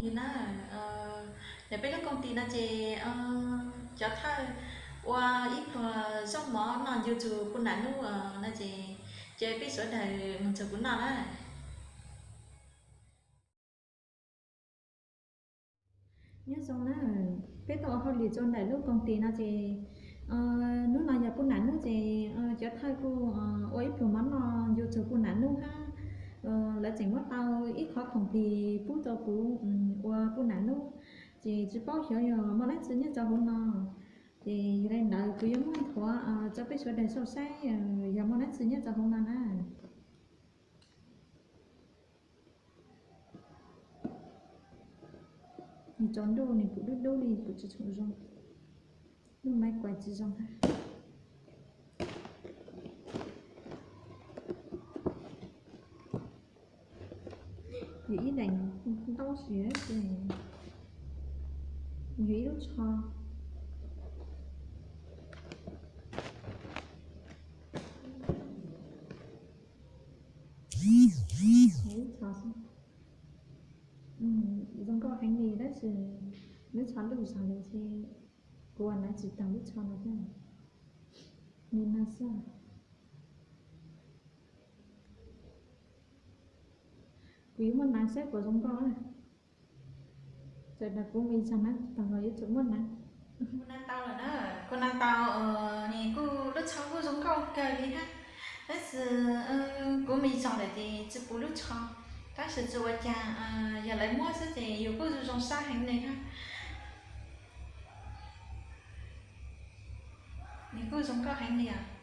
Na, ntawm peb lub koom tis no ces cov thawj ua ib pluag zaub mov noj ncu txug puj nam nub no ces, ces peb sawv daws mus txug kuv noj na. Nyob zoo na, peb tuaj ua hauj lwm rau ntawm lub koom tis no ces, hnub no yog puj nam nub ces cov thawj kuj ua ib pluag mov noj ncu txug puj nam nub hab. Lawv tseem muab tau ib qhov khoom plig pub rau kuv ua puj nam nub, ces tsis paub xyov yog muaj dlaab tsi nyob rau hauv no. Ces yog le ntawd kuv yuav muab nthuav rau peb sawv daws saib saib yog muaj dlaab tsi nyob rau hauv no na. Nws tsaus ntuj nws kuj dub dub li kuv tsis tshua zoo, lub maiv kuas tsis zoo hab. Yog ib daim ntaub siav, yog ib lub tsho. Yog ib tsho xwb. Zoo nkauj heev li tab sis lub tsho luj zog li ces kuv ua nav tsis taug lub tsho no thiab. Li no xwb. Kuv yuav muab nav saib puas zoo nkauj na. Txawm kuv mus ib zaug nav tsis taug los yuav tsum muab nav. Kuv nav tau lawm na, kuv nav tau, nws kuj lub tsho kuj zoo nkauj kawg li hab. Tab sis kuv mus ib zaug lawm ces tsis pum lub tsho, tab sis tsis ua cas, yog lawv muab xwb ces yus kuj zoo zoo sab heev li hab. Nws kuj zoo nkauj heev li os.